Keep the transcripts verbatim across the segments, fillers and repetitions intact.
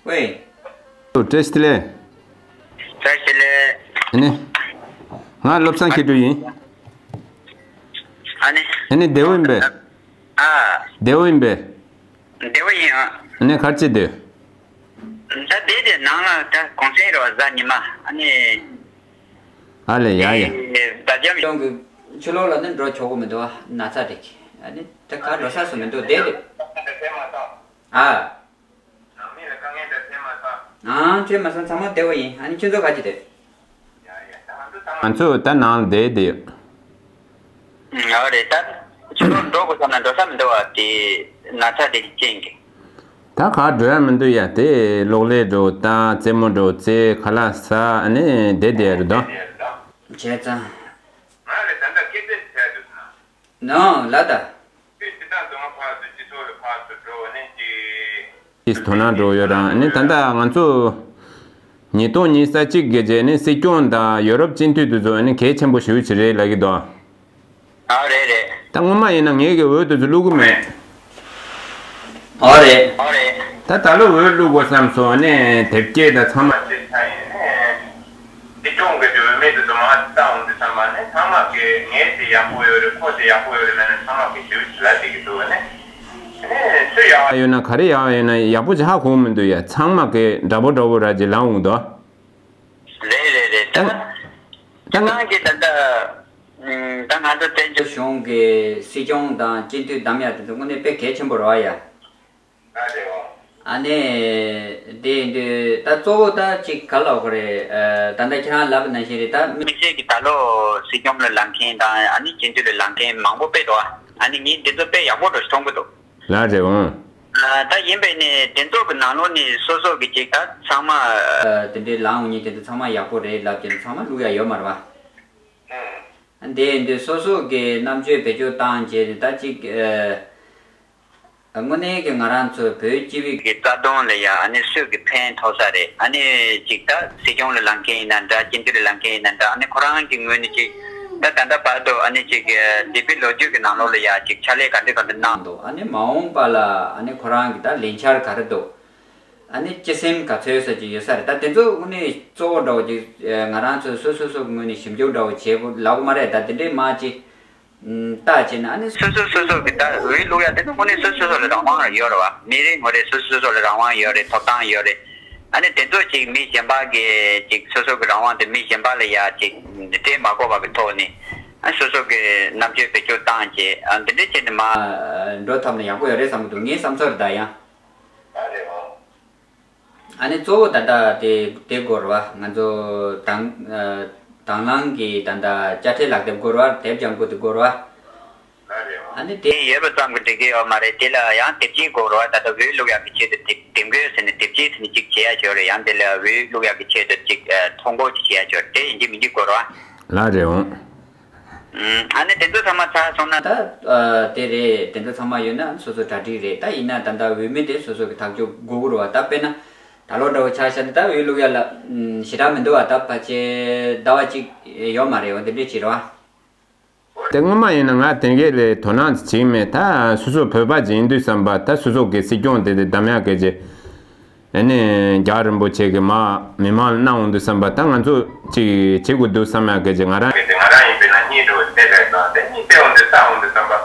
ཝེ། ཨོ། བཀྲ་ཤིས་བདེ་ལེགས། བཀྲ་ཤིས་བདེ་ལེགས། ཨ་ནི། ང་བློ་བཟང་མཁས་གྲུབ་ཡིན། ཨ་ནི། ཨ་ནི་བདེ་པོ་ཡིན་པས། ཨ། བདེ་པོ་ཡིན་པས། བདེ་པོ་ཡིན་ཨ། ཨ་ནི་ག་རེ་བྱེད་འདོད། ད་བསྡད་དེ་ནང་ལ་ད་གུང་སེང་རེད་པ། གཟའ་ཉི་མ། ཨ་ནི། ཨ་ལས། ཡ་ཡ། ད་འཇམ་ཡོང་གི། ཕྱི་ལོགས་ལ་ནི་འགྲོ་ཆོག་གི་མི་འདུག་ཨ། ན་ཚ་རེད་གི། ཨ་ནི་ད་ག་འགྲོ་ས་སུ་མི་འདུག་བསྡད་དེ། ཨ། ནང་མི་ལ་དཀའ་ངལ་འདྲ་འཕྲད་མ་སོང་། ཨང་། འཕྲད་མ་སོང་། ཚང་མ་བདེ་པོ་ཡིན། ཨ་ནི་ཁྱོད་ཚོ་ག་རེ་བྱེད་འདོད། ཡ་ཡ། ད་ང་ཚོ་ཚང་མ། ང་ཚོ་ད་ནང་ལ་བསྡད་བསྡད་ཡོད། ཨ་རེད། ད་ཕྱི་ལོགས་འགྲོ་དགོས་བསམ་ན་འགྲོ་ས་མི་འདུག་པ། དེ་ན་ཚ་དེ་གི་རྐྱེན་གྱིས། ད་ག་འགྲོ་ཡ་མི་འདུག་ཡ། དེ་གློག་ཀླད་འགྲོ་དང་རྩེད་མོ་འགྲོ། རྩེ་ཁ་ལག་ཟ། ཨ་ནི་བསྡད་བསྡད་ཡ་རེད་དོ། བྱས་ཙང་། ང་ལ་ད་ལྟ་སྐད་ཆ་བཤད་འདུག་ན། ནོ་ལ་ད། ཁྱོད་སྤྱིར་བཏང་རྫོང་ཕར་ཚུར་སྤྱི་ཚོགས་ལ་ཕར་ཚུར་འགྲོ་ནས་ཅིག་ཅིག་དོ་སྣང་འགྲོ་ཡོད་རང་། ཨ་ནི་ད་ལྟ་ང་ཚོ་ཉིས་སྟོང་ཉི་ཤུ་རྩ་གཅིག་གི་རྗེས་ནས་སྲིད་སྐྱོང་དང་ཡོ་རོབ་སྤྱི་འཐུས་དེ་ཚོ་ཨ་ནི་གལ་ཆེན་པོ་ཞེ་པོ་ཅིག་རེད་ལབ་ཀྱི་འདུག། ཨ་རེད་རེད། ད་སྔོན་མ་ཡིན་ན་ངེད་ཀྱི་འོས་དེ་ཚོ་བླུག་གི་མེད། ཨོ་རེད། ཨོ་རེད། ད་ད་ལོ་འོས་བླུག་དགོས་བསམ་སོང་། ཨ་ནི་དེབ་སྐྱེལ་དང་ཚང་མ་བྱས་ཚར་ཡིན་ནས། སྲིད་སྐྱོང་གི་འོས་མི་དེ་ཚོ་མར་བཏང་འོང་དུས་ཙམ་པ་ནི་ཚང་མ་གིས་ངས་དེ་ཡག་པོ་ཡོད་རེད། ཁོ་དེ་ཡག་པོ་ཡོད་རེད་ལབ་ནས་ཚང་མ་གིས་ཞེ་པོ་ཅིག་ལབ་བསྡད་ཀྱི་འདུག། ཨ་ནི། ཨ་ནི་སུ་ཡག་ཡོད་ན། ག་རེ་ཡག་ཡོད་ན་ཡག་པོ་ཅིག་ཧ་གོ་གི་མི་འདུག་ཡ། ཚང་མ་གིས་འདྲ་པོ་འདྲ་པོ་ར་ཅིག་ལབ་འོང་གི་འདུག། རེད་རེད་རེད། ད་ད་ད་ང་གི་ད་ད་ད་ང་ཚོ་བཙན་བྱོལ་གཞུང་གི་སྲིད་སྐྱོང་དང་སྤྱི་འཐུས་བདམས་ཡ་དེ་ཚོ་དངོས་གནས་དཔེ་གལ་ཆེན་པོ་རེད་པ་ཡ། ཨ་ནི་དེ་ཡིན་དུས་ད་གཙོ་བོ་ད་ཅིག་ག་ལབ་དགོས་རེད། ཨ། ད་ལྟ་ཁྱེད་རང་ལབ་པ་ནང་བཞིན་རེད། ད་མི་སེར་གྱི་ད་ལོ་སྲིད་སྐྱོང་ལ་ལངས་མཁན་དང་། ཨ་ནི་སྤྱི་འཐུས་ལ་ལངས་མཁན་མང་པོ་དཔེ་འདུག། ཨ་ནི་ངས་འདི་ཚོ་དཔེ་ཡག་པོ་འདྲ་ཞིག་མཐོང་གི་འདུག། ལགས་རེད། འོང་། ཨ། ད་ཡིན་པས་ནི་དེ་ཚོ་གི་ནང་ལོགས་ནས་སོ་སོ་གི་ཅིག་ད་ཚང་མ། ཨ། དེ་འདྲའི་ལངས་འོང་མཁན་དེ་ཚོ་ཚང་མ་ཡག་པོ་རེད་ལབ་ཀྱི་ཚང་མ་བླུག་ཡ་ཡོད་མ་རེད་པ། ཨ། དེ་ཡིན་དུས་སོ་སོ་གི་རྣམ་དཔྱོད་བེད་སྤྱོད་བཏང་བྱས་ནས་ད་ཅིག། ཨ། དངོས་གནས་ཀྱི་ང་རང་ཚོ་བོད་སྤྱི་པའི་གི་རྩ་དོན་ལ་ཡ། ཨ་ནི་སུས་ཀྱི་ཕན་ཐོགས་ས་རེད། ཨ་ནི་ཅིག་ད་སྲིད་སྐྱོང་ལ་ལངས་མཁན་ཡིན་ན་འདྲ། སྤྱི་འཐུས་ལ་ལངས་མཁན་ཡིན་ན་འདྲ། ཨ་ནི་ཁོ་རང་གི་ངོས་ནས་ཅིག་ད་ད་ལྟ་བར་དུ་ཨ་ནི་ཅིག་འདས་པའི་ལོ་རྒྱུས་ཀྱི་ནང་ལོགས་ལ་ཡ་ཅིག་ཕྱག་ལས་ག་འདྲ་ག་འདྲ་གནང་འདུག། ཨ་ནི་མ་འོངས་པ་ལ་ཨ་ནི་ཁོ་རང་གི་ད་ལས་འཆར་ག་རེ་འདུག། ཨ་ནི་སྤྱི་སེམས་ག་ཚོད་ས་ཅིག་ཡོད་ས་རེད། ད་དེ་ཚོ་དངོས་གནས་གཙོ་བོ་འདྲ་བོ་ཅིག་ང་རང་ཚོ་སོ་སོ་སོ་གི་ངོས་ནས་ཞིབ་འཇུག་འདྲ་བོ་བྱེད་དགོས་ལབ་དགོས་མ་རེད། ད་དེ་འདྲའི་མ་ཅིག་ཨུམ། ལྟ་བྱས་ན་ཨ་ནི་སོ་སོ་སོ་སོ་གི་ད་འོས་བླུག་ཡ་དེ་ཚོ་དངོས་གནས་སོ་སོ་སོ་ལ་རང་དབང་ཡོད་རེད་པ། མི་རེ་ངོ་རེ་སོ་སོ་སོ་སོ་ལ་རང་དབང་ཡོད་རེད། ཐོབ་ཐང་ཡོད་རེད། ཨ་ནི་དེ་ཚོ་ཅིག་མི་གཞན་པ་གི་ཅིག་སོ་སོ་གི་རང་དབང་དེ་མི་གཞན་པ་ལ་ཡ་ཅིག་སྤྲད་མ་དགོས་པ་གི་ཐོག་ནས། ཨ། སོ་སོ་གི་རྣམ་དཔྱོད་བེད་སྤྱོད་བཏང་བྱས། ཨ། འདི་འདྲ་བྱས་ནས་མར་འགྲོ་ཐུབ་ན་ཡག་པོ་ཡོད་རེད་བསམ་གི་འདུག། ངའི་བསམ་ཚུལ་རེད་ད་ཡང་། ཨ་ནི་གཙོ་བོ་ད་ལྟ་དེ་དེབ་དགོས་རེད་པ། ང་ཚོ་དང་། ཨ། དང་བླངས་ཀྱི་ད་ལྟ་དཔྱ་ཁྲལ་ལག་དེབ་དགོས་རེད་པ། དེབ་ལྗང་ཁུ་དེ་དགོས་རེད་པ། ཨ་ནི་དེ་ཡོད་པ་ཙམ་གྱིས་འགྲིག་གི་ཡོད་མ་རེད། དེ་ལ་ཡང་དེབ་སྐྱེལ་དགོས་རེད་པ། ད་ལྟ་འོས་བླུག་ཡག་གི་ཆེད་དུ་དེབ་དེབ་འགོད་ཟེར་ནས་དེབ་སྐྱེལ་ཟེར་ནས་གཅིག་བྱེད་ཡ་ཅིག་ཡོད་རེད། ཡང་དེ་ལ་འོས་བླུག་ཡག་གི་ཆེད་དུ་གཅིག་ཨ། ཐོ་འགོད་ཅིག་བྱེད་ཡ་ཅིག་ཡོད་རེད། དེ་ཡིན་གཅིག་མིན་གཅིག་དགོས་རེད་པ། ལགས་རེད། འོང་། ཨ་ནི་དེ་ཚོ་ཚང་མ་ཚར་སོང་ན། ད། ཨ། དེ་རེད། དེ་ཚོ་ཚང་མ་ཡོད་ན་སོ་སོ་གྲ་སྒྲིག་རེད། ད་ཡིན་ན་ད་ལྟ་འོས་མི་དེ་སོ་སོ་གི་ཐག་གཅོད་དགོས་ཀྱི་རེད་པ། ད་དཔེར་ན་ད་ལོ་འདྲ་བོ་ཆ་བཞག་ན་ད་འོས་བླུག་ཡ་ལ་ཞེ་དྲག་མི་འདུག་པ། ད་ཕལ་ཆེར་ཟླ་བ་གཅིག་ཡོད་མ་རེད་པ། དེ་འདྲས་ཅིག་རེད་པ། དེ་སྔོན་མ་ཡིན་ན་ང་དེ་གའི་ལས་དོ་སྣང་བྱེད་ཀྱི་མེད། ད་སོ་སོ་བོད་པ་ཅིག་ཡིན་དུས་ཙམ་པ་ད་སོ་སོ་གི་སྲིད་སྐྱོང་དེ་དེ་བདམས་ཡག་གི་ཅིག་ཨ་ནི་རྒྱལ་བ་རིན་པོ་ཆེ་གིས་མར་མི་མང་ལ་གནང་འོང་དུས་ཙམ་པ་ད་ང་ཚོ་ཅིག་བྱེད་དགོས་འདུག་བསམ་ཡག་གི་ཅིག་ང་རང་གི་དེ་ང་རང་ཡིན་པས་ན་གཉིས་འགྲོ་བལྟས་ལས་དང་དེ་གཉིས་བལྟས་འོང་དུས་ལྟ་འོང་དུས་ཙམ་པ་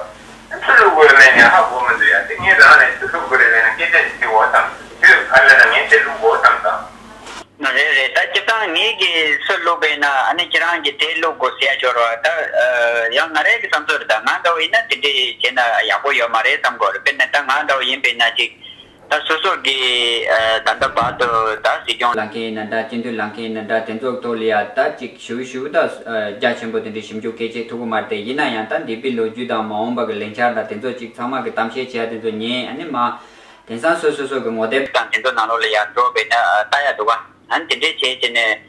ཆུ་བླུག་དགོས་མེད་ངས་ཧ་གོ་མི་འདུག་ཡ། དེ་ངས་རང་ནས་ཆུ་བླུག་དགོས་རེད་ལབ་ན་སྐད་ཆ་ཞིག་དྲི་འོ་ཙམ་ཁྱོད་ག་ལ་ལ་ངས་དེ་བླུག་དགོས་ཙམ་དང་། རེད་རེད། ད་སྤྱིར་བཏང་ངེད་ཀྱིས་སུ་བླུག་པས་ན་ཨ་ནི་ཁྱེད་རང་གིས་དེ་བླུག་དགོས་ཟེར་ཡ་ཅིག་ཡོད་རེད་པ། ད་ཨ་ཡང་ང་རང་གི་བསམ་ཚུལ་རེད། ད་ང་འདྲ་བོ་ཡིན་ན་དེ་འདྲས་བྱས་ན་ཡག་པོ་ཡོད་མ་རེད་བསམ་གྱི་ཡོད་རེད། དཔེར་ན་ད་ང་འདྲ་བོ་ཡིན་པས་ན་ཅིག་ད་སོ་སོ་གི་ཨ་ད་ལྟ་བར་དུ་ད་སྲིད་སྐྱོང་ལངས་མཁན་ཡིན་ན་འདྲ། སྤྱི་འཐུས་ལངས་མཁན་ཡིན་ན་འདྲ། དེ་ཚོ་ཐོག་ལ་ཡ་ད་ཅིག་ཞུ་ཞུ་ད་ཨ་རྒྱ་ཆེན་པོ་དེ་འདྲའི་ཞིབ་འཇུག་སྐད་ཆ་ཐུག་གི་མ་རེད། དེ་ཡིན་ན་ཡང་ད་འདས་པའི་ལོ་རྒྱུས་དང་མ་འོངས་པ་གི་ལས་འཆར་དང་དེ་ཚོ་ཅིག་ཚང་མ་གི་གཏམ་བཤད་བྱེད་ཡ་དེ་ཚོ་ཉན། ཨ་ནི་མ་དེང་སང་སོ་སོ་སོ་གི་ངོ་དེབ་དང་དེ་ཚོ་ནང་ལོགས་ལ་ཡ་འགྲོ་བས་ན་ཨ་ལྟ་ཡ་འདུག་ག་ཨ་ནི་དེ་འདྲས་བྱས་བྱས་ནས་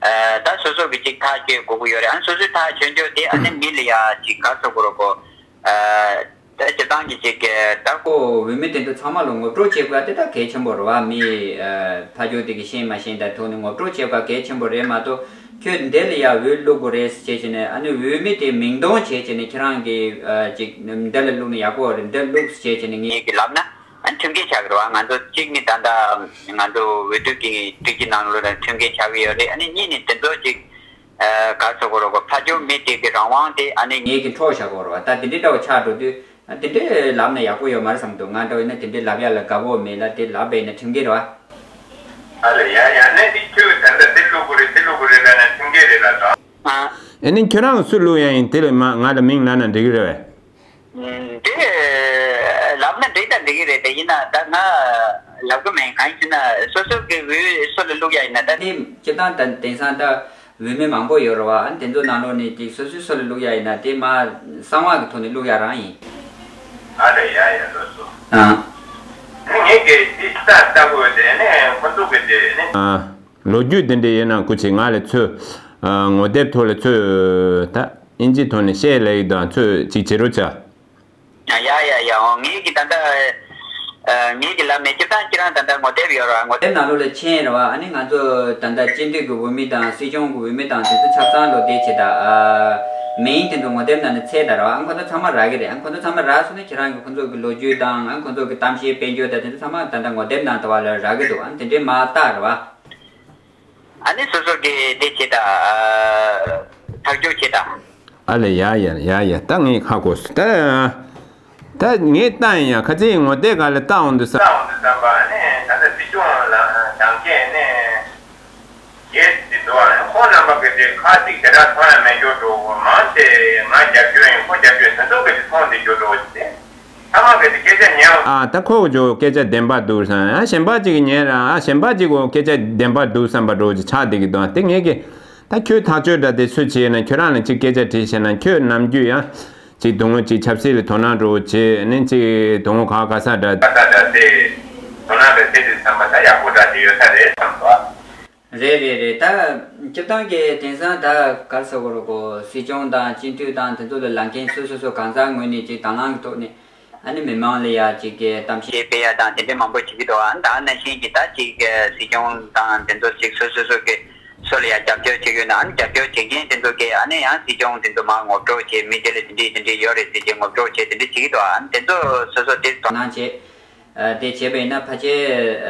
ཨ་ད་སོ་སོ་གི་ཅིག་ཐག་གཅོད་དགོས་ཀྱི་ཡོད་རེད། ཨ་ནི་སོ་སོའི་ཐག་གཅོད་རྒྱུ་དེ་ཨ་ནི་མི་ལ་ཡ་ཅིག་ག་རེ་ཟེར་དགོས་རེད་གོ། ཨ་ད་སྤྱིར་བཏང་གི་ཅིག་ད་ཁོ་འོས་མི་དེ་ཚོ་ཚང་མ་ལ་ངོ་སྤྲོད་བྱེད་དགོས་དེ་ད་གལ་ཆེན་པོ་རེད་པ། མི་ཨ་ཕ་ཇོ་དེ་གི་ཤེས་མ་ཤེས་དང་ཐོག་ནས་ངོ་སྤྲོད་བྱེད་དགོས་གལ་ཆེན་པོ་རེད་མ་གཏོགས། ཁྱོད་འདི་ལ་ཡ་འོས་བླུག་དགོས་རེད་ཟེར་བྱས་བྱས་ནས། ཨ་ནི་འོས་མི་དེ་མིང་འདོན་བྱས་བྱས་ནས་ཁྱེད་རང་གིས་ཨ་ཅིག་འདི་ལ་བླུག་ན་ཡག་པོ་རེད། འདི་བླུག་ཟེར་བྱས་བྱས་ནས་ངས་ཀྱིས་ལབ་ན་ ཨ་མཐུན་རྐྱེན་ཆགས་ཀྱི་རེད་བ། ང་ཚོ་གཅིག་ནི་ད་ལྟ་ང་ཚོ་འོས་བསྡུ་གི་སྒྲིག་གཞི་ནང་ལོགས་ལ་མཐུན་རྐྱེན་ཆགས་ཀྱི་ཡོད་རེད། ཨ་ནི་གཉིས་ནི་དེ་ཚོ་གཅིག་ཨ་ག་རེ་ཟེར་དགོས་རེད་གོ། ཕར་ཕྱོགས་མི་དེ་གི་རང་དབང་དེ་ཨ་ནི་ངེད་ཀྱིས་འཕྲོག་བཞག་གི་ཡོད་རེད་བ། ད་དེ་འདྲའི་འདྲ་བོ་ཆགས་འགྲོ་དུས་ཨ་དེ་འདྲའི་ལབ་ན་ཡག་པོ་ཡོད་མ་རེད་བསམ་གྱི་འདུག་ང་འདྲ་བོ་ཡིན་ན་དེ་འདྲའི་ལབ་ཡག་ལ་དགའ་པོ་མེད་ལ། དེ་ལབ་པས་ན་མཐུན་རྐྱེན་རེད་བ། ཨ་ལས་ཡ་ཡ། ནས་འདི་ཁྱོད་ད་ལྟ་འདི་བླུག་དགོས་རེད་འདི་བླུག་དགོས་རེད་ལབ་ན་མཐུན་རྐྱེན་རེད་ལབ་དང་། ཨ། ཨེ་ནི་ཁྱོད་རང་སུ་བླུག་ཡ་ཡིན། དེ་ལ་མ་ང་ལ་མིང་ལབ་ན་འགྲིག་གི་རེད་བས། ཨ། འདི་ལབ་ན་འགྲིག་དང་འགྲིག་གི་རེད། དེ་ཡིན་ན་ད་ང་ལབ་གི་མེད། གང་ཡིན་ཟེར་ན་སོ་སོ་གི་འོས་སུ་ལ་བླུག་ཡ་ཡིན་ན་ད་དེ་སྤྱིར་བཏང་ད་དེང་སང་ད་འོས་མི་མང་པོ་ཡོད་རེད་བ། ཨ་ནི་དེ་ཚོ་ནང་ལོགས་ནས་ཅིག་སོ་སོའི་སུ་ལ་བླུག་ཡ་ཡིན་ན་དེ་མ་གསང་བ་གི་ཐོག་ནས་བླུག་ཡ་རང་ཡིན། ཨ་རེད་ཡ་ཡ་ལོས་སོ། ཨ། ངས་གི་འདི་ལྟ་ལྟ་དགོས་དེ་ནས་ཁོ་ཚོ་གི་དེ་ནས། ཨ། ལོ་རྒྱུས་དེ་འདྲ་ཡོད་ན་སྐུ་མཁྱེན་ང་ལ་ཚོས་ཨ་ངོ་དེབ་ཐོག་ལ་ཚོས་ད་ཨིན་ཇིའི་ཐོག་ནས་བཤད་ལེ་ཡིག་དང་ཚོས་ཅིག་བྱེད་རོགས་བྱ། ཡ་ཡ་ཡ། འོ་ངས་ཀྱི་ད་ལྟ་ཨ་ངས་ཀྱི་ལབ་ནས་སྤྱིར་བཏང་ཁྱེད་རང་ད་ལྟ་ངོ་དེབ་ཡོད་ར། ངོ་དེབ་ནང་ལོགས་ལ་མཆན་ར་བ། ཨ་ནི་ང་ཚོ་ད་ལྟ་སྤྱི་འཐུས་ཀྱི་འོས་མི་དང་སྲིད་སྐྱོང་གི་འོས་མི་དང་དེ་ཚོ་ཆ་ཚང་ལོ་དེ་བྱེད་ད་ཨ་མིང་དེ་ཚོ་ངོ་དེབ་ནང་ནས་འཚོལ་ད་ར་བ། ཨ་ཁོ་ཚོ་ཚང་མ་རག་གི་རེད། ཨ་ཁོ་ཚོ་ཚང་མ་རག་སོང་ན་ཁྱེད་རང་གི་ཁོ་ཚོ་གི་ལོ་རྒྱུས་དང་ཨ་ཁོ་ཚོ་གི་གཏམ་བཤད་དཔལ་འབྱོར་དང་དེ་ཚོ་ཚང་མ་ད་ལྟ་ངོ་དེབ་ནང་དུ་བ་ལ་རག་གི་འདུག་ཨ་དེ་འདྲའི་མ་བལྟ་ར་བ། ཨ་ནི་སོ་སོ་གི་དེ་བྱེད་ད། ཐག་གཅོད་བྱེད་ད། ཨ་ལས་ཡ་ཡ་ཡ་ཡ། ད་ངས་ཧ་གོ་སོང་། ད་ད་ངས་ལྟ་ཡིན་ཡ། ཁ་ཚིག་ངོ་དེབ་སྒང་ལ་ལྟ་འོང་དུས་ས། ལྟ་འོང་དུས་ཙམ་པ་ནས་ད་ལྟ་སྲིད་སྐྱོང་ལ་ལངས་མཁན་ནས་རྒྱལ་སྲིད་འདུག་ཨ་ནི་ཁོང་རྣམ་པ་གི་དེ་ཁ་ཅིག་དེ་འདྲ་མཐོང་ཡ་མེད་འགྱུར་འགྲོ་མང་ཆེ་ང་རྒྱབ་སྐྱོར་ཡིན་ཁོ་རྒྱབ་སྐྱོར་དེ་ཚོ་གི་དེ་མཐོང་དེ་འགྱུར་འགྲོ་ཟེར། ཨ་མ་གི་དེ་སྐད་ཆ་ཉན། ཨ་ད་ཁོ་གི་ཇོ་སྐད་ཆ་བདེན་པ་འདུག་བསམ། ཨ་གཞན་པ་ཅིག་གི་ཉན་ར། ཨ་གཞན་པ་ཅིག་གོ་སྐད་ཆ་བདེན་པ་འདུག་བསམ་པ་འགྲོ་ཅིག་ཆགས་བསྡད་ཀྱི་འདུག་དེ་ངས་ཀྱི་ད་ཁྱོད་ཐག་གཅོད་འདྲ་དེ་སུས་བྱས་ན། ཁྱོད་རང་ལ་ཅིག་སྐད་ཆ་དྲིས་བྱས་ན་ཁྱོད་ནམ་རྒྱུན་ཡང་ཅིག་དུང་ངོ་ཅིག་ཆབ་སྲིད་ལ་དོ་སྣང་འགྲོ་བྱས་ནས་ཅིག་དུང་ངོ་ག་ག་ས་འདྲ། ད་ད་ད་དེ་དོ་སྣང་རེ་དེ་དེ་བསམ་པ་ད་ཡག་པོ་འདྲ་དེ་ཡོད་ས་རེད་བསམ་འདུག་རེད་རེད་རེད། ད་སྤྱིར་བཏང་གི་དེང་སང་ད་ག་རེ་ཟེར་དགོས་རེད་གོ། སྲིད་སྐྱོང་དང་སྤྱི་འཐུས་དང་དེ་ཚོ་ལ་ལངས་མཁན་སོ་སོ་སོ་གང་ཟག་ངོས་ནས་ཅིག་དང་བླངས་ཀྱི་ཐོག་ནས་ཨ་ནི་མི་མང་ལ་ཡ་ཅིག་གི་གཏམ་བཤད་སྤེལ་ཡ་དང་དེ་འདྲ་མང་པོ་བྱེད་ཀྱི་འདུག་ཨ་ནི་ད་ནང་བཞིན་གྱི་ད་ཅིག་གི་སྲིད་སྐྱོང་དང་དེ་ཚོ་ཅིག་སོ་སོ་སོ་གི་སོ་ལ་ཡ་རྒྱབ་སྐྱོར་བྱེད་ཀྱི་ཡོད་ན། ཨ་ནི་རྒྱབ་སྐྱོར་བྱེད་མཁན་དེ་ཚོ་གི་ཨ་ནི་ཡང་སྲིད་སྐྱོང་དེ་ཚོ་མར་ངོ་སྤྲོད་བྱེད། མི་དེ་ལ་དེ་འདྲ་དེ་འདྲ་ཡོད་རེད་ཟེར་ཅིག་ངོ་སྤྲོད་བྱེད། དེ་འདྲ་བྱེད་ཀྱི་འདུག་ཨ་ནི་དེ་ཚོ་སོ་སོ་དེ་དོ་སྣང་བྱེད། ཨ་དེ་བྱས་པ་ཡིན་ན་ཕལ་ཆེར་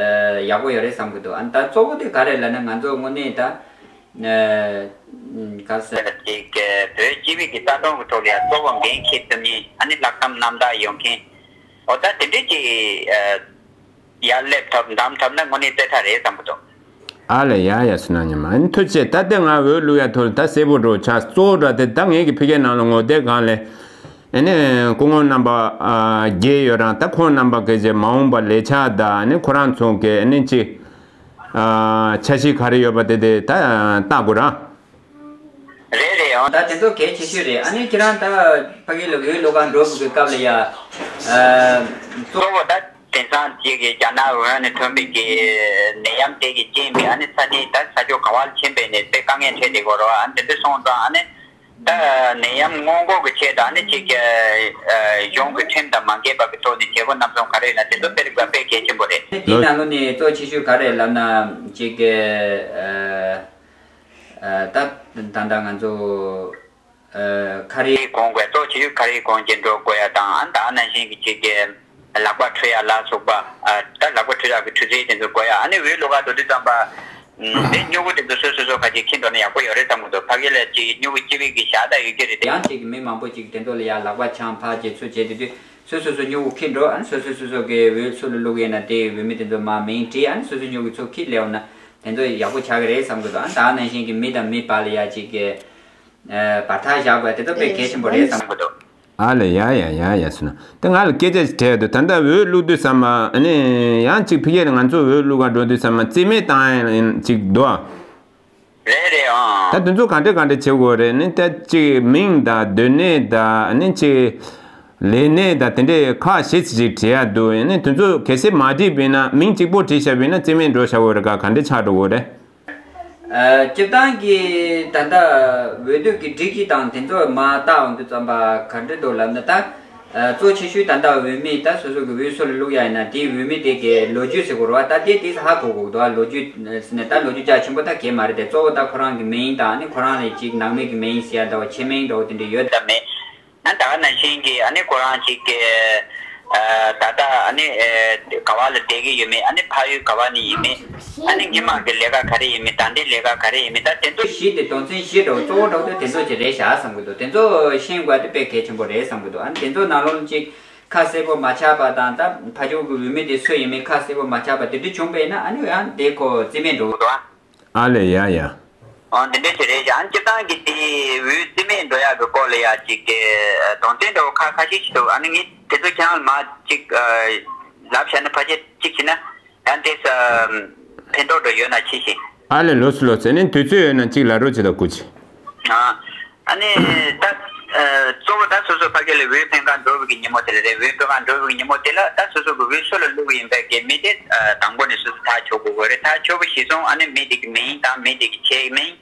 ཨ་ཡག་པོ་ཡོད་རེད་བསམ་གྱི་འདུག་ཨ་ནི་ད་གཙོ་བོ་དེ་ག་རེ་ལབ་ན་ང་ཚོ་དངོས་གནས་ད་ཨ་ག་ཟེར་ཅིག་བོད་སྤྱི་པའི་གི་ལྟ་སྟངས་ཀྱི་ཐོག་ལ་ཡང་གཙོ་བོ་འགན་འཁྱེར་ཐུབ་མཁན་ཨ་ནི་ལྷག་བསམ་རྣམ་དག་ཡོད་མཁན་འོ་ད་དེ་འདྲས་ཅིག་ཨ་ཡར་སླེབས་ཐུབ་འདམ་ཐུབ་ན་དངོས་གནས་རྩེ་གྲ་རེད་བསམ་གྱི་འདུག་ཨ་ལས་ཡ་ཡ་སུ་ན་ཉི་མ་ཨ་ནི་ཐུགས་རྗེ་ཆེ། ད་ལྟ་ང་འོས་བླུག་ཡ་ཐོག་ལ་ད་གསལ་པོ་འགྲོ་ཆགས་གཙོ་བོ་འདྲ་དེ་ད་ངེད་ཀྱི་ཕ་གིའི་ནང་ལ་ངོ་དེབ་སྒང་ལས། ཨ་ནི་སྐུ་ངོ་རྣམ་པ་ཨ་བརྒྱད་ཡོད་རང་ད་ཁོང་རྣམ་པ་གི་ཅིག་མ་འོངས་པ་ལས་འཆར་དང་ཨ་ནི་ཁོ་རང་ཚོ་གི་ཨ་ནི་ཅིག་ཨ་འཆར་གཞི་ག་རེ་ཡོད་པ་དེ་དེ་ད་ལྟ་དགོས་ར། རེད་རེད། ཨོ་ད་དེ་ཚོ་གལ་ཆེ་ཤོས་རེད། ཨ་ནི་ཁྱེད་རང་ད་ཕ་གི་ལ་འོས་བླུག་ག་འགྲོ་དགོས་ཀྱི་སྐབས་ལ་ཡ་ཨ་གཙོ་བོ་ད་དེང་སང་ཅིག་གི་རྒྱ་ནག་ཝུ་ཧན་ནས་ཐོན་པའི་གི་ནད་ཡམས་དེ་གི་རྐྱེན་པས་ཨ་ནི་ས་གནས་ད་ས་ཕྱོགས་ག་བ་ལ་ཕྱིན་པས་ནས་དཔེ་དཀའ་ངལ་འཕྲད་བསྡད་ཀྱི་ཡོད་རེད་བ། ཨ་ནི་དེ་འདྲ་སོང་ཙང་ཨ་ནི། ད་ནད་ཡམས་སྔོན་འགོག་གི་ཆེད་དུ་ཨ་ནི་གཅིག་གི་ཨ་གཞུང་གི་ཁྲིམས་དང་མ་འགལ་བ་གི་ཐོག་ནས་བྱེད་སྒོ་རྣམ་གཞག་ག་རེ་ཡོད་ན་དེ་ཚོ་དཔེ་དཔེ་གལ་ཆེན་པོ་རེད། དེའི་ནང་ལོགས་ནས་གཙོ་ཆེ་ཤོས་ག་རེ་ལབ་ན་གཅིག་གི་ཨ་ཨ་ད་ད་ལྟ་ང་ཚོ་ཨ་ཁ་རས་གོན་དགོས། གཙོ་ཆེ་ཤོས་ཁ་རས་གོན་གྱི་འགྲོ་དགོས་ཡ་དང་ཨ་ད་ནང་བཞིན་གྱི་གཅིག་གི་ལག་པ་འཁྲུ་ཡ་ལ་སོགས་པ། ཨ་ད་ལག་པ་འཁྲུ་ཡག་གི་འཁྲུ་རྩེ་དེ་ཚོ་དགོས་ཡ། ཨ་ནི་འོས་བླུག་ག་འགྲོ་དུས་ཙམ་པ། ཨ་དེ་སྨྱུ་གུ་དེ་ཚོ་སོ་སོ་སོ་ཁ་ཅིག་འཁྱེར་འགྲོ་ན་ཡག་པོ་ཡོད་རེད་བསམ་གི་འདུག་ཕ་གི་ལ་ཅིག་སྨྱུ་གུ་སྤྱི་པའི་གི་བཞག་ད་ཡོད་ཀྱི་རེད་དེ། ཡང་ཅིག་མི་མང་པོ་ཅིག་དེ་ཚོ་ལ་ཡ་ལག་པ་འཆང་ཕར་ཅིག་ཚུར་བྱེད་དུས་དུས་སོ་སོ་སོ་སོ་སྨྱུ་གུ་འཁྱེར་འགྲོ། ཨ་ནི་སོ་སོ་སོ་སོ་གི་འོས་སུ་ལ་བླུག་ཡོད་ན་དེ་འོས་མི་དེ་ཚོ་མར་མིང་བྲིས། ཨ་ནི་སོ་སོ་སྨྱུ་གུ་ཚུར་འཁྱེར་སླེབས་ན་དེ་ཚོ་ཡག་པོ་ཆགས་ཀྱི་རེད་བསམ་གི་འདུག་ཨ་ནི་ད་ནང་བཞིན་གི་མི་དང་མི་བར་ལ་ཡ་ཅིག་གི་ཨ་བར་ཐག་བཞག་དགོས་དེ་ཚོ་དཔེ་གལ་ཆེན་པོ་རེད་བསམ་གི་འདུག་ཨ་ལས་ཡ་ཡ་ཡ་ཡ་སོང་ན། ད་ང་ལ་སྐད་ཆ་ཞིག་དྲིས་འདུག་ད་ལྟ་འོས་བླུག་དུས་ཙམ་པ་ཨ་ནི་ཡང་ཅིག་ཕ་གི་ལ་ང་ཚོ་འོས་བླུག་ག་འགྲོ་དུས་ཙམ་པ་རྩིས་མེད་བཏང་ཡ་ཅིག་འདུག་རེད་རེད་ཨང་། ད་དེ་ཚོ་ག་འདྲ་ག་འདྲ་བྱེད་དགོས་རེད། ཨ་ནི་ད་ཅིག་མིང་དང་སྡོད་གནས་དང་ཨ་ནི་ཅིག་ལས་གནས་དང་དེ་འདྲའི་ཁག་བཞི་ཙམ་ཅིག་བྲིས་ཡ་འདུག་ཨ་ནི་དེ་ཚོ་གལ་སྲིད་མ་བྲིས་པ་ཡིན་ན་མིང་གཅིག་པོ་བྲིས་བཞག་པ་ཡིན་ན་རྩིས་མེད་འགྲོ་བཞག་དགོས་རེད་ག་ག་འདྲ་ཆགས་འགྲོ་དགོས་རེད། ཨ་སྤྱིར་བཏང་གི་ད་ལྟ་འོས་བསྡུ་གི་སྒྲིག་གཞི་དང་དེ་ཚོ་མར་བལྟ་འོང་དུས་ཙམ་པ་ག་འདྲ་འདུག་ལབ་ན་ད། ཨ་གཙོ་ཆེ་ཤོས་ད་ལྟ་འོས་མི་ད་སོ་སོ་གི་འོས་སུ་ལ་བླུག་ཡ་ཡིན་ན་དེའི་འོས་མི་དེ་གི་ལོ་རྒྱུས་ཟེར་དགོས་རེད་བ། ད་དེ་དེ་ཧ་གོ་དགོས་འདུག་ལོ་རྒྱུས་ཟེར་ནས་ད་ལོ་རྒྱུས་རྒྱ་ཆེན་པོ་ད་གས་མ་རེད་དེ། གཙོ་བོ་ད་ཁོ་རང་གི་མིང་དང་ཨ་ནི་ཁོ་རང་ལས་ཅིག་ནང་མི་གི་མིང་ཟེར་ཡ་འདྲ་བོ་ཆེ་མིང་འདྲ་བོ་དེ་འདྲ་ཡོད་དམ་མེད། ཨ་ད་ག་ནང་བཞིན་གྱི་ཨ་ནི་ཁོ་རང་ཅིག་གི་ཨ་ད་ལྟ་ཨ་ ནི་ཨེ་ག་བ་ལ་བསྡད་ཀྱི་ཡོད་མེད། ཨ་ནི་ཕ་ཡུལ་ག་བ་ནས་ཡིན་མེད། ཨ་ནི་སྔོན་མ་གི་ལས་ཀ་ག་རེ་ཡིན་མེད། ད་ལྟའི་ལས་ཀ་ག་རེ་ཡིན་མེད། ད་དེ་ཚོ་གཞི་དེ་དོན་ཚན་བཞི་འདྲ་བོ་གཙོ་བོ་འདྲ་བོ་དེ་དེ་ཚོ་ཅིག་རེད་ཤག་བསམ་གྱི་འདུག་དེ་ཚོ་ཤེས་དགོས་དེ་དཔེ་གལ་ཆེན་པོ་རེད་བསམ་གྱི་འདུག་ཨ་ནི་དེ་ཚོ་ནང་ལོགས་ལ་ཅིག་ཁ་གསལ་པོ་མ་ཆགས་པ་དང་། ད་ཕ་ཕྱོགས་ཀྱི་འོས་མི་དེ་སུ་ཡིན་མིན་ཁ་གསལ་པོ་མ་ཆགས་པ་དེ་འདྲ་བྱུང་པས་ན། ཨ་ནི་ཡང་དེ་ཁོ་རྩིས་མེད་འགྲོ་གི་འདུག་ཨ། ཨ་ལས། ཡ་ཡ། ཨོ་འདི་འདྲ་ཞིག་རེད་ཤག་ཨ་ནི་སྤྱིར་བཏང་གི་དེ་འོས་རྩིས་མེད་འགྲོ་ཡག་གི་སྐོར་ལ་ཡ་ཅིག་གི་དོན་ཚན་འདྲ་བོ་ཁ་ཁ་ཤས་ཤིག་འདུག་ཨ་ནི་ངས་དེ་ཚོ་ཁྱེད་རང་ལ་མར་ཅིག་ལབ་བྱས་ན། ཕལ་ཆེར་ཅིག་བྱས་ན་ཡང་དེ་ཕན་ཐོགས་འདྲ་ཡོད་ན་ཆེ་ཞིང་། ཨ་ལས། ལོས་ལོས། ཨ་ནི་དུས་ཚོད་ཡོད་ན་ཅིག་ལབ་རོགས་བྱེད་དང་། སྐུ་མཁྱེན། ཨ། ཨ་ནི་ད་ཨ་གཙོ་བོ་ད་སོ་སོ་ཕ་གི་ལ་འོས་འཕེན་ག་འགྲོ་བའི་གི་ཉིན་མོ་དེ་ལ་རེད། འོས་འཕེན་ག་འགྲོ་བའི་གི་ཉིན་མོ་དེ་ལ་ད་སོ་སོ་གི་འོས་སུ་ལ་བླུག་གི་ཡིན་པའི་གི་མི་དེ་ཨ་དང་པོ་ནས་སོ་སོ་ཐག་ཆོད་དགོས་གི་རེད། ཐག་ཆོད་པ་གཞིར་བཟུང་ཨ་ནི་མི་དེ་གི་མིང་དང་། མི་དེ་གི་ཁྱིའི་མིང་།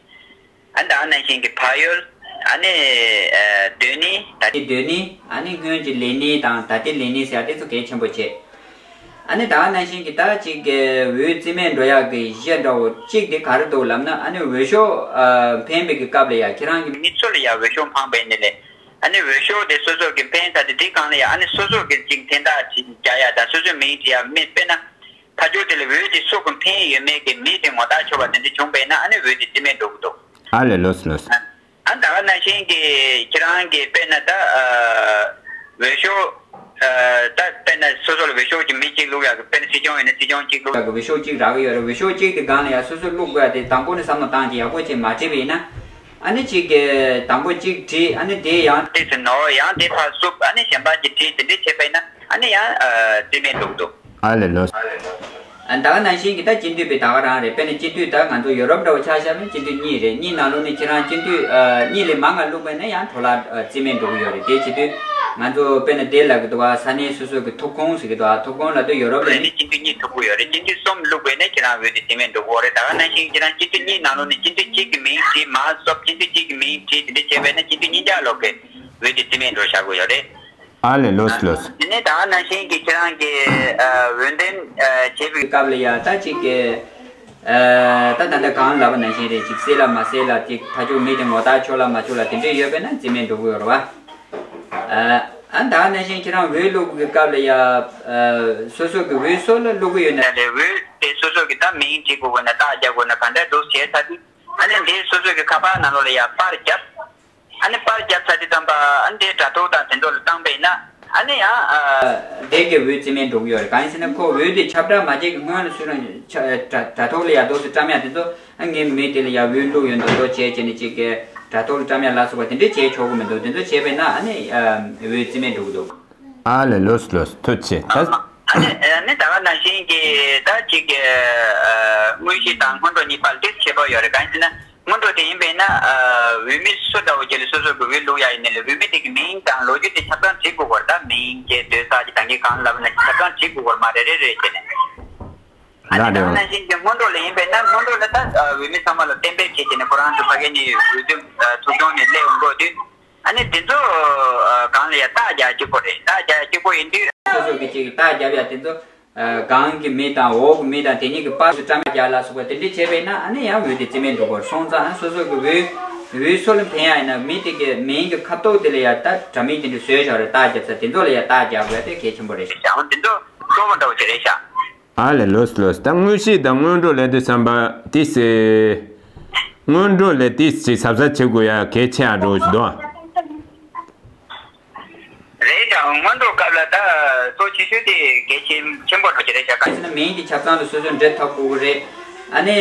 ཨ་ནི་ད་ག་ནང་བཞིན་གི་ཕ་ཡུལ། ཨ་ནི་ཨ་སྡོད་གནས། ད་ལྟའི་སྡོད་གནས། ཨ་ནི་སྔོན་གྱི་ལས་གནས་དང་ད་ལྟའི་ལས་གནས་ཟེར་ཡ་དེ་ཚོ་གལ་ཆེན་པོ་བྱེད། ཨ་ནི་ད་ག་ནང་བཞིན་གྱི་ད་ཅིག་གི་འོས་རྩིས་མེད་འགྲོ་ཡག་གི་གཞི་འདྲ་བོ་གཅིག་དེ་ག་རེ་འདུག་ལབ་ན། ཨ་ནི་འོས་ཤོག་ཨ་འཕེན་པའི་གི་སྐབས་ལ་ཡ་ཁྱེད་རང་གི་མི་སུ་ལ་ཡ་འོས་ཤོག་འཕངས་པའི་ནི་ལས། ཨ་ནི་འོས་ཤོག་དེ་སོ་སོ་གི་འཕེན་ཚར་ཏེ་དེ་སྒང་ལ་ཡ་ཨ་ནི་སོ་སོ་གི་ཅིག་འཐེན་ཐག་ཅིག་རྒྱག་ཡ་དང་། སོ་སོའི་མིང་བྲིས་ཡ། མི་དཔེར་ན་ཕ་ཇོ་དེ་ལ་འོས་དེ་སུ་གི་འཕེན་ཡོད་མེད་ཀྱི་མི་དེ་ངོ་ཐག་ཆོད་པ་དེ་འདྲ་བྱུང་པས་ན་ཨ་ནི་འོས་དེ་རྩིས་མེད་འགྲོ་གི་འདུག་ཨ་ལས། ལོས་ལོས། ཨ་ད་ག་ནང་བཞིན་གྱི་ཁྱེད་རང་གི་དཔེར་ན་ད་ཨ་འོས་ཤོག་ཨ་ད་དཔེར་ན་སོ་སོ་ལ་འོས་ཤོག་གཅིག་མི་གཅིག་བླུག་ཡག་གི། དཔེར་ན་སྲིད་སྐྱོང་ཡིན་ན་སྲིད་སྐྱོང་གཅིག་བླུག་ཡག་གི། འོས་ཤོག་གཅིག་རག་གི་ཡོད་རེད། འོས་ཤོག་གཅིག་དེ་སྒང་ལ་ཡ་སོ་སོས་བླུག་དགོས་ཡ་དེ་དང་པོ་ནས་བསམ་བློ་བཏང་བྱས་ཡག་པོ་བྱས་མ་བྲིས་པ་ཡིན་ན། ཨ་ནི་གཅིག་གི་དང་པོ་གཅིག་བྲིས། ཨ་ནི་དེ་ཡང་དེ་ཚོ་ནོར། ཡང་དེ་ཕར་བསུབ། ཨ་ནི་གཞན་པ་གཅིག་བྲིས། དེ་འདྲས་བྱས་པ་ཡིན་ན་ཨ་ནི་ཡང་ཨ་རྩིས་མེད་འགྲོ་གི་འདུག་ཨ་ལས། ལོས། ཨ་ད་ག་ནང་བཞིན་གྱི་ད་སྤྱི་འཐུས་པའི་ད་ག་རང་རེད། དཔེར་ན་སྤྱི་འཐུས་ད་ང་ཚོ་ཡོ་རོབ་འདྲ་བོ་ཆ་བཞག་ན་སྤྱི་འཐུས་གཉིས་རེད། གཉིས་ནང་ལོགས་ནས་ཁྱེད་རང་སྤྱི་འཐུས་ཨ་གཉིས་ལས་མང་ང་བླུགས་པ་ཡིན་ན་ཡང་འཕྲོ་བརླག་ཨ་རྩིས་མེད་འགྲོ་གི་ཡོད་རེད། དེ་བྱེད་དུས་ང་ཚོ་དཔེར་ན་དེ་ལབ་གི་འདུག་བ། ས་གནས་སོ་སོ་གི་ཐོབ་ཁོངས་ཟེར་གི་འདུག་བ། ཐོབ་ཁོངས་ལབ་དུས་ཡོ་རོབ་ལ་ནི་སྤྱི་འཐུས་གཉིས་ཐོབ་གི་ཡོད་རེད། སྤྱི་འཐུས་གསུམ་བླུགས་པ་ཡིན་ན་ཁྱེད་རང་འོས་དེ་རྩིས་མེད་འགྲོ་གི་ཡོད་རེད། ད་ག་ནང་བཞིན་ཁྱེད་རང་སྤྱི་འཐུས་གཉིས་ནང་ལོགས་ནས་སྤྱི་འཐུས་གཅིག་གི་མིང་བྲིས། མར་བསུབ། སྤྱི་འཐུས་གཅིག་གི་མིང་བྲིས། དེ་འདྲ་བྱས་པ་ཡིན་ན་སྤྱི་འཐུས་གཉིས་ཆ་ལོག་གི་འོས་དེ་རྩིས་མེད་འགྲོ་བཞག་གི་ཡོད་རེད། ཨ་ལས། ལོས་ལོས། དེ་ནས་ད་ག་ནང་བཞིན་གྱི་ཁྱེད་རང་གིས་ཨ་འོས་འདེམས་ཨ་བྱེད་པའི་སྐབས་ལ་ཡ་ད་ཅིག་གི་ཨ་ད་ད་ལྟ་གང་ལབ་པ་ནང་བཞིན་རེད། ཅིག་གསལ་ལ་མ་གསལ་ལ། ཅིག་ཕར་ཕྱོགས་མི་དེ་ངོ་ཐག་ཆོད་ལ་མ་ཆོད་ལ་དེ་འདྲས་ཡོད་པས་ན་རྩིས་མེད་འགྲོ་གི་ཡོད་རེད་བ། ཨ་ཨ་ད་ག་ནང་བཞིན་ཁྱེད་རང་འོས་བླུག་པའི་སྐབས་ལ་ཡ་ཨ་སོ་སོ་གི་འོས་སུ་ལ་བླུག་གི་ཡོད་ན། ལས་འོས་དེ་སོ་སོ་གི་ད་མིང་བྲིས་དགོས་དགོས་ན། རྟགས་རྒྱག་དགོས་ན། གང་འདྲ་འདུག་བྱས་ཚར་དུས་ཨ་ནི་འདི་སོ་སོ་གི་ཁ་པར་ནང་ལོགས་ལ་ཡ་པར་བརྒྱབ། ཨ་ནི་པར་བརྒྱབ་ཚར་དུས་ཙམ་པ་ཨ་ནི་དེ་དྲ་ཐོག་དང་དེ་ཚོ་ལ་བཏང་པས་ན་ཨ་ནི་ཡང་ཨ་དེ་གི་འོས་རྩིས་མེད་འགྲོ་གི་ཡོད་རེད། གང་ཡིན་ཟེར་ན་ཁོ་འོས་དེ་ཁྱབ་བསྒྲགས་མ་བྱས་ཀྱི་སྔོན་ལ་སུ་རང་ཁྱ་དྲ་དྲ་ཐོག་ལ་ཡ་འདུག་སེ་བཀྲམ་ཡ་དེ་ཚོ། ཨ་ངའི་མི་དེ་ལ་ཡ་འོས་བླུགས་ཡོད་མདོག་མདོག་བྱས་བྱས་ནས་ཅིག་གི་དྲ་ཐོག་ལ་བཀྲམ་ཡ་ལ་སོགས་པ་དེ་འདྲས་བྱས་ཆོག་གི་མི་འདུག་དེ་ཚོ་བྱས་པས་ན་ཨ་ནི་ཨ་འོས་རྩིས་མེད་འགྲོ་གི་འདུག་ཨ་ལས། ལོས་ལོས། ཐུགས་རྗེ་ཆེ། ད། ཨ་ནི་ཨ་ནི་ད་ག་ནང་བཞིན་གྱི་ད་ཅིག་གི་ཨ་དངོས་གཞི་དང་སྔོན་འགྲོ་གཉིས་བར་ཏོག་ཙམ་ཁྱད་པར་ཡོད་རེད། གང་ཡིན་ཟེར་ན། སྔོན་འགྲོ་དེ་ཡིན་པས་ན་ཨ་འོས་མི་སུ་འདྲ་བོ་ཅིག་ལ་སོ་སོ་གི་འོས་བླུག་ཡ་ཡིན་ནའི་ལས་འོས་མི་དེ་གི་མིང་དང་ལོ་རྒྱུས་དེ་ཆ་ཚང་བྲིས་དགོས་ཀྱི་ཡོད་རེད། ད་མིང་བྱས་སྡོད་ས་ཅིག་ད་གིན་གང་ལབ་ན་ཆ་ཚང་བྲིས་དགོས་ཀྱི་ཡོད་རེད་མ། རེ་རེ་རེ་བྱས་ནས། ཨ་ནི་ད་ག་ནང་བཞིན་གྱི་སྔོན་འགྲོ་ལ་ཡིན་པས་ན་སྔོན་འགྲོ་ལ་ད་ཨ་འོས་མི་ཚང་མ་ལ་གཏན་འབེབས་བྱས་བྱས་ནས་ཁོ་རང་ཚོ་ཕ་གི་ནས་འོས་བསྡུ་ཨ་ཐོབ་ཐང་ནས་སླེབས་འོང་དུས། ཨ་ནི་དེ་ཚོ་ཨ་སྒང་ལ་ཡ་རྟགས་རྒྱག་གཅིག་པོ་རེད། རྟགས་རྒྱག་གཅིག་པོ་ཡིན་དུས། སོ་སོ་གི་ཅིག་རྟགས་རྒྱབ་ཡ་དེ་ཚོ་ཨ་སྒང་གི་མི་དང་འོག་གི་མི་དང་དེ་གཉིས་ཀྱི་བར་དུ་བཀྲམ་རྒྱག་ལ་སོགས་པ་དེ་འདྲས་བྱས་པས་ན་ཨ་ནི་ཡང་འོས་དེ་རྩིས་མེད་འགྲོ་གི་ཡོད་རེད། སོང་ཙང་ཨ་སོ་སོ་གི་འོས་འོས་སུ་ལ་འཕེན་ཡ་ཡིན་ན་མི་དེ་གི་མིང་གི་ཁ་དོག་དེ་ལ་ཡ་ད་དྲ་མིག་དེ་འདྲས་བཟོས་བཞག་རེད། རྟགས་རྒྱབ་ས་དེ་ཚོ་ལ་ཡ་རྟགས་རྒྱག་དགོས་ཡ་དེ་གལ་ཆེན་པོ་རེད། ཡང་དེ་ཚོ་གཙོ་བོ་འདྲ་བོ་ཅིག་རེད་ཤག་ཨ་ལས། ལོས་ལོས། ད་དངོས་གཞི་དང་སྔོན་འགྲོ་ལབ་དུས་ཙམ་པ་དེ་སེ། སྔོན་འགྲོ་ལས་དེ་སེ་གཟབ་གཟབ་བྱེད་དགོས་ཡ་གལ་ཆེ་ཡ་འགྲོ་ཞིག་འདུག་རེད་ཀྱང་སྔོན་འགྲོ་སྐབས་ལ་ད་གཙོ་ཆེ་ཤོས་དེ་གལ་ཆེན་ཆེན་པོ་འགྲོ་གི་རེད་ཤག་ག་ཟེར་ན་མིང་དེ་ཆ་ཚང་དུ་སོ་སོས་འབྲི་ཐུབ་དགོས་ཀྱི་རེད། ཨ་ནི་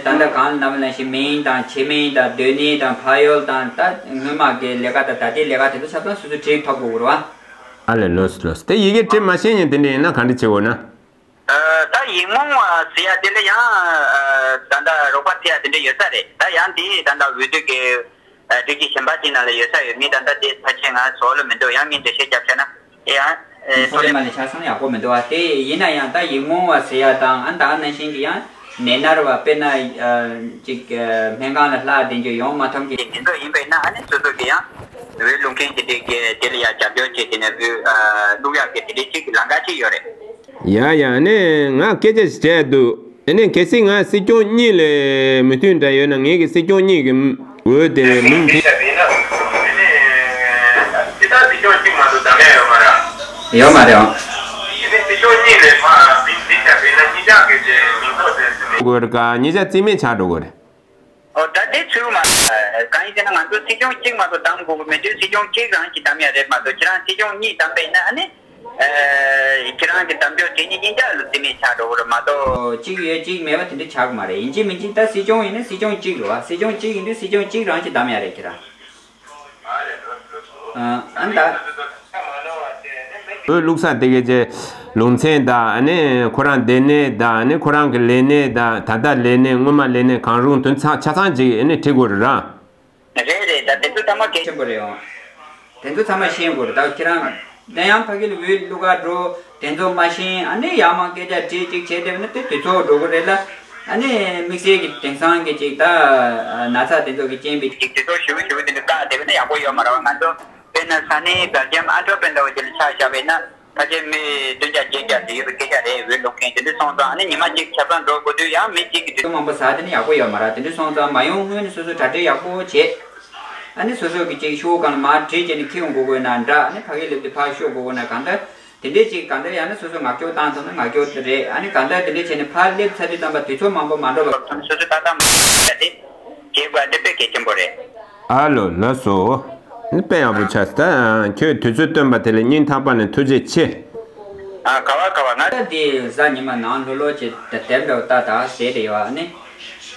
ད་ལྟ་གང་ལ་ནམ་ལ་ཞིག་མིང་དང་ཁྱིམ་མིང་དང་སྡོད་གནས་དང་ཕ་ཡུལ་དང་ད་སྔོན་མ་གི་ལས་ཀ་དང་ད་ལྟའི་ལས་ཀ་དེ་ཚོ་ཆ་ཚང་སོ་སོས་བྲིས་ཐུབ་དགོས་ཀྱི་རེད་བ། ཨ་ལས། ལོས་ལོས། དེ་ཡི་གེ་བྲིས་མ་ཤེས་མཁན་དེ་འདྲ་ཡིན་ན་ག་འདྲ་བྱེད་དགོས་ན། ཨ་ད་ཡིག་རྨོངས་པ་ཟེར་ཡ་དེ་ལ་ཡང་ཨ་ད་ལྟ་རོགས་པ་ཟེར་ཡ་དེ་འདྲ་ཡོད་ས་རེད། ད་ཡང་དེ་ད་ལྟ་འོས་བསྡུ་གི་ཨ་སྒྲིག་གཞི་གཞན་པ་ཅིག་ནང་ལ་ཡོད་ས་ཡོད་མེད་ད་ལྟ་དེ་ཕལ་ཆེར་ང་ཚོ་ལ་མི་འདུག་ཡང་ངས་འགྲེལ་བཤད་རྒྱབ་བྱས་ན་དེ་ཡང་ཨེ་ཚོ་ལས་མ་ལས་ཆ་ཚང་ཡག་པོ་མི་འདུག་ཨ། དེ་ཡིན་ན་ཡང་ད་ཡིག་རྨོངས་པ་ཟེར་ཡ་དང་ཨ་ད་ག་ནང་བཞིན་གྱི་ཡང་ནད་མནར་བ་དཔེར་ན་ཨ་ཅིག་ཨ་སྨན་ཁང་ལ་ལྷག་བསྡད་རྒྱུ་ཡོང་མ་ཐུབ་མཁན་དེ་ཚོ་ཡིན་པས་ན་ཨ་ནི་སོ་སོ་གི་ཡང་འོས་བླུག་མཁན་གྱི་དེ་གི་དེ་ལ་ཡང་རྒྱབ་སྐྱོར་བྱས་དེ་ནས་འོས་ཨ་བླུག་ཡག་གི་དེ་འདྲའི་ཅིག་གི་ལམ་ཁ་ཅིག་ཡོད་རེད། ཡ་ཡ། ཨ་ནི་ང་སྐད་ཆ་ཞིག་དྲན་འདུག་ཨ་ནི་གལ་སྲིད་ང་སྲིད་སྐྱོང་གཉིས་ལ་མོས་མཐུན་འདྲ་ཡོད་ན་ངེད་ཀྱི་སྲིད་སྐྱོང་གཉིས་ཀྱི་འོས་དེ་མིང་དེ། ཡོད་མ་རེད་ཨང་། སྲིད་སྐྱོང་གཉིས་ལས་ཕར་མིང་འདི་བྱས་པས་ན་གཉིས་ཆ་གི་ཅེས་མིང་ཐོགས་ཏེ་ཟིན་མི་དགོས་རེད་ཀ། གཉིས་ཆ་རྩིས་མེད་ཆགས་འགྲོ་གི་རེད། ཨོ་ད་དེ་ཚུལ་མ། གང་ཡིན་ཟེར་ན་ང་ཚོ་སྲིད་སྐྱོང་གཅིག་མ་གཏོགས་བདམས་དགོས་ཀྱི་མེད་དུས་སྲིད་སྐྱོང་གཅིག་རང་གིས་བདམས་ཡ་རེད་མ་གཏོགས་ཁྱེད་རང་སྲིད་སྐྱོང་གཉིས་བདམས་པ་ཡིན་ན་ཨ་ནི། ཁྱེད་རང་གི་བདམས་ཕྱོགས་དེ་གཉིས་གཉིས་ཆ་ལ་རྩིས་མེད་ཆགས་འགྲོ་གི་རེད་མ་གཏོགས། ཨོ་གཅིག་ཡོད་གཅིག་མེད་པ་དེ་འདྲ་ཆགས་ཀྱི་མ་རེད། ཡིན་གཅིག་མིན་གཅིག་ད་སྲིད་སྐྱོང་ཡིན་ན་སྲིད་སྐྱོང་གཅིག་རེད་བ། སྲིད་སྐྱོང་གཅིག་ཡིན་དུས་སྲིད་སྐྱོང་གཅིག་རང་གིས་བདམས་ཡ་རེད་ཁྱེད་རང་། ཨ་ཨ་ད། འོས་བླུག་ས་དེ་གའི་ཅེ་ལུང་ཚན་དང་ཨ་ནི་ཁོ་རང་སྡོད་གནས་དང་ཨ་ནི་ཁོ་རང་གི་ལས་གནས་དང་ད་ལྟ་ལས་གནས་སྔོན་མ་ལས་གནས་གང་རུང་དོན་ཚང་ཆ་ཚང་ཅིག་ཨ་ནི་བྲིས་དགོས་རེད་ར། རེད་རེད། ད་དེ་ཚོ་ཚང་མ་གལ་ཆེན་པོ་རེད་ཡོང་། དེ་ཚོ་ཚང་མ་ཤེས་དགོས་རེད། ད་ཁྱེད་རང་དེ་ཡང་ཕ་གི་ལ་འོས་བླུག་ག་འགྲོ། དེ་ཚོ་མ་ཤེས་ཨ་ནི་ཡང་མ་སྐད་ཆ་དྲིས་ཅིག་བྱས་བསྡད་པ་ན་དེ་དུས་ཚོད་འགྲོ་གི་རེད་ལ། ཨ་ནི་དམིགས་བསལ་གྱི་དེང་སང་གི་ཅིག་ད་ན་ཚ་དེ་ཚོ་གི་རྐྱེན་པས་ཅིག་དུས་ཚོད་ཞུ་གི་ཞུ་གི་དེ་འདྲ་བཀག་བསྡད་པ་ན་ཡག་པོ་ཡོད་མ་རེད་བ། ང་ཚོ་དཔེར་ན་ས་གནས་དགའ་ལྕམ་ཨ་ཀྲོ་པན་འདྲ་བོ་དེ་ལ་ཆ་བཞག་པ་ཡིན་ན། ཕལ་ཆེར་མི་བདུན་བརྒྱ་བརྒྱད་བརྒྱ་དེ་ཡོད་པའི་སྐད་ཆ་རེད། འོས་བླུག་མཁན་དེ་འདྲ་སོང་ཙང་ཨ་ནི་ཉི་མ་གཅིག་ཆ་ཚང་འགྲོ་དགོས་དུས་ཡང་མི་གཅིག་གིས་དུས་ཚོད་མང་པོ་ཟ་དེ་ནི་ཡག་པོ་ཡོད་མ་རེད། དེ་འདྲ་སོང་ཙང་མ་ཡོང་སྔོན་ནས་སོ་སོ་གྲ་སྒྲིག་ཡག་པོ་བྱེད། ཨ་ནི་སོ་སོ་གི་ཅིག་ཤོག་གུ་སྒང་ལ་མར་བྲིས་བྱས་ནས་འཁྱེར་ཡོང་དགོས་དགོས་ན་འདྲ། ཨ་ནི་ཕ་གིར་སླེབས་དུས་ཕར་ཤོག་དགོས་དགོས་ན་གང་ལྟར་དེ་འདྲས་ཅིག་གང་ལྟར་ཡང་ན་སོ་སོ་ངག་སྐྱོར་བཏང་ཐུབ་ན་ངག་སྐྱོར་དེ་རེད། ཨ་ནི་གང་ལྟར་དེ་འདྲས་བྱས་ནས་ཕར་སླེབས་ཚར་དུས་ཙམ་པ་དུས་ཚོད་མང་པོ་མ་འགྲོ་བར་ཐོན་ནས་སོ་སོ་ཏག་ཏག་མ་བྱས་ཏེ་བྱེད་དགོས་དེ་དཔེ་གལ་ཆེན་པོ་རེད། ཨ་ལོ་ལགས་སོ། ནི་དཔེ་ཡག་པོ་ཆགས་སོང་། ད་ཁྱོད་དུས་ཚོད་བཏོན་པ་དེ་ལ་སྙིང་ཐག་པ་ནས་ཐུགས་རྗེ་ཆེ། ཨ་ག་བ་ག་བ་ང་། ད་འདི་གཟའ་ཉི་མ་ནང་ལྷོད་ལྷོད་ཅིག་ད་དེབ་འདྲ་བོ་ལྟ་ད་ཟེར་དེ་ཡོད་ཨ་ནི།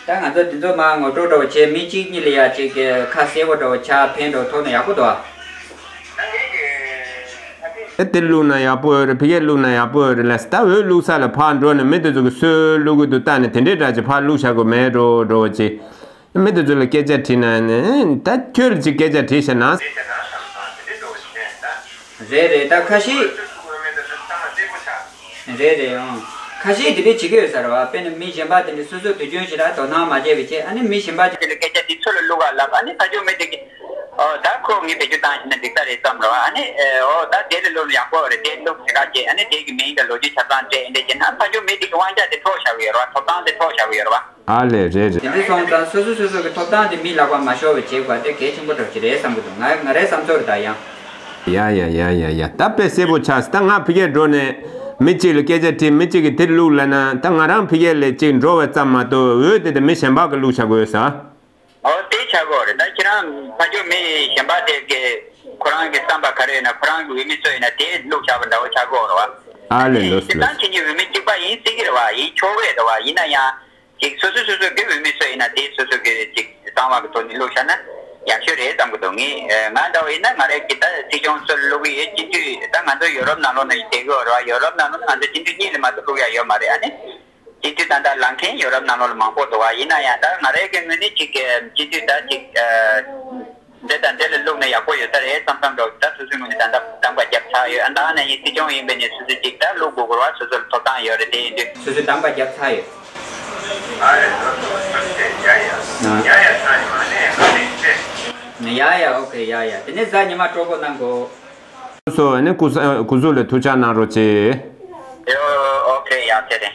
ད་ང་ཚོ་འདི་ཚོ་མ་ངོ་སྤྲོད་འདྲ་བོ་བྱས་མི་གཅིག་གཉིས་ལ་ཡ་ཅིག་གི་ཁ་གསལ་པོ་འདྲ་བོ་ཆགས་ཕན་འདྲ་བོ་ཐོགས་ན་ཡག་པོ་འདུག་ཨ། ཨེ་དེ་བླུགས་ན་ཡག་པོ་ཡོད་རེད། ཕ་གིར་བླུགས་ན་ཡག་པོ་ཡོད་རེད་ལ། ད་འོས་བླུགས་ས་ལ་ཕར་འགྲོ་ནས་མི་དེ་ཚོ་གི་སུ་བླུག་གི་འདུག་ལྟ་ནས་དེ་འདྲའི་འདྲ་ཅིག་ཕར་བླུགས་བཞག་དགོས་མེད་འགྲོ་འགྲོ་བ་ཅིག་མི་དེ་ཚོ་ལ་སྐད་ཆ་དྲིས་ན་ནི་ད་ཁྱོད་ལ་ཅིག་སྐད་ཆ་དྲིས་ཤག་ན། རེད་རེད། ད་ཁ་ཤས། རེད་རེད་ཨང་། ཁ་ཤས་དེ་འདྲས་བྱེད་ཀྱི་ཡོད་ས་རེད་བ། དཔེར་ན་མི་གཞན་པ་དེ་འདྲས་སོ་སོ་དུས་རྒྱུན་ཞིག་ལ་དོ་སྣང་མ་བྱས་པའི་ཆེད་ཨ་ནི་མི་གཞན་པ་དེ་ལ་སྐད་ཆ་དེ་ཚུར་ལ་བླུག་ག་ལབ། ཨ་ནི་ཕ་ཇོ་མི་དེ་གི་ཨོ་ད་ཁོ་ངས་བེད་སྤྱོད་བཏང་ཤེས་ན་འགྲིག་ས་རེད་བསམ་རེད་བ། ཨ་ནི་ཨོ་ད་དེ་ལ་བླུག་ན་ཡག་པོ་རེད། དེ་བླུག་བྱེད་ག་བྱེད། ཨ་ནི་དེ་གི་མིང་དང་ལོ་རྒྱུས་ཆ་ཚང་སྤྲད་འདྲས་བྱས་ན་ཕ་ཇོ་མི་དེ་གི་དབང་ཆ་དེ་འཕྲོག་བཞག་གི་ཡོད་རེད་བ། ཐོབ་ཐང་དེ་འཕྲོག་བཞག་གི་ཡོད་རེད་བ། ཨ་ལས་རེད་རེད། དེ་འདྲ་སོང་ཙང་སོ་སོ་སོ་སོ་གི་ཐོབ་ཐང་དེ་མི་ལག་པ་མ་ཤོར་བ་བྱེད་དགོས་དེ་གལ་ཆེན་པོ་འདྲ་ཅིག་རེད་བསམ་གི་འདུག་ང་ང་རའི་བསམ་ཚོར་རེད་ད་ཡང་། ཡ་ཡ་ཡ་ཡ་ཡ། ད་དཔེ་གསལ་པོ་ཆགས་སོང་། ད་ང་ཕ་གིར་འགྲོ་ནས་མི་གཅིག་ལ་སྐད་ཆ་དྲིས། མི་གཅིག་གིས་དེ་བླུགས་ལབ་ན་ད་ང་རང་ཕ་གི་ལ་གཅིག་འགྲོ་བ་ཙམ་མ་གཏོགས་འོས་དེ་དེ་མི་གཞན་པ་གིས་བླུགས་བཞག་དགོས་ས། ཨོ་དེ་ཆགས་ཀྱི་ཡོད་རེད། ད་ཁྱེད་རང་ཕ་ཇོ་མི་གཞན་པ་དེ་གི་ཁོ་རང་གི་བསམ་པ་ག་རེ་ཡོད་ན་ཁོ་རང་གི་འོས་མི་ཚོ་ཡིན་ན་དེ་བླུགས་བཞག་པ་འདྲ་བོ་ཆགས་ཀྱི་ཡོད་རེད་བ། ཨ་ལས་ལོས་སོ་ལོས་སོ། ཁྱེད་རང་ཁྱེད་གཉིས་འོས་མི་གཅིག་པ་ཡིན་སྲིད་ཀྱི་རེད་བ། ཡིན་ཆོག་གི་རེད་བ། ཡིན་ན་ཡང་། ཅིག་སོ་སོ་སོ་སོ་གི་འོས་མི་སུ་ཡིན་ན་དེ་སོ་སོ་གི་ཅིག་གཙང་མ་གི་ཐོག་ནས་བླུགས་བཞག་ན་ཡག་ཤོས་རེད་བསམ་གི་འདུག་ངས་ང་འདྲ་བོ་ཡིན་ན་ང་རང་གི་ད་སྲིད་སྐྱོང་སུ་ལ་བླུག་གི་ཡོད། སྤྱི་འཐུས་ད་ང་ཚོ་ཡོ་རོབ་ནང་ལོགས་ནས་བསྡད་གི་ཡོད་རེད་བ། ཡོ་རོབ་ནང་ལོགས་ན་ང་ཚོ་སྤྱི་འཐུས་གཉིས་ལས་མ་གཏོགས་བླུག་ཡ་ཡོད་མ་རེད། ཨ་ནི་སྤྱི་འཐུས་ད་ལྟ་ལངས་མཁན་ཡོ་རོབ་ནང་ལོགས་ལ་མང་པོ་འདུག་བ། ཡིན་ན་ཡང་ད་ང་རང་གི་ངོས་ནས་ཅིག་གི་སྤྱི་འཐུས་ད་ཅིག་འདི་དང་འདི་ལ་བླུགས་ན་ཡག་པོ་ཡོད་ས་རེད་བསམ་བསམ་འདྲ་བོ་ད་སོ་སོའི་ངོས་ནས་ད་ལྟ་གདམ་ག་བརྒྱབ་ཚར་ཡོད། ཨ་ད་ནས་ཡིན་སྲིད་སྐྱོང་ཡིན་པ་ཡིན་ནའི་སོ་སོ་ཅིག་ད་བླུགས་དགོས་དགོས་རེད་བ། སོ་སོ་ལ་ཐོབ་ཐང་ཡོད་རེད། དེ་ཡིན་དུས། སོ་སོས་གདམ་ག་བརྒྱབ་ཚར་ཡོད། ཡ་ཡ། ཨ། ཡ་ཡ། ཨོ་ཁེ། ཡ་ཡ། དེ་ནས་གཟའ་ཉི་མ་སྤྲོ་པོ་གནང་གོ། སོ་ནི་སྐུ་ས་སྐུ་གཟུགས་ལ་ཐུགས་ཅག་གནང་རོགས་གྱིས། ཡོ། ཨོ་ཁེ། ཡ་ཚེ་རིང་།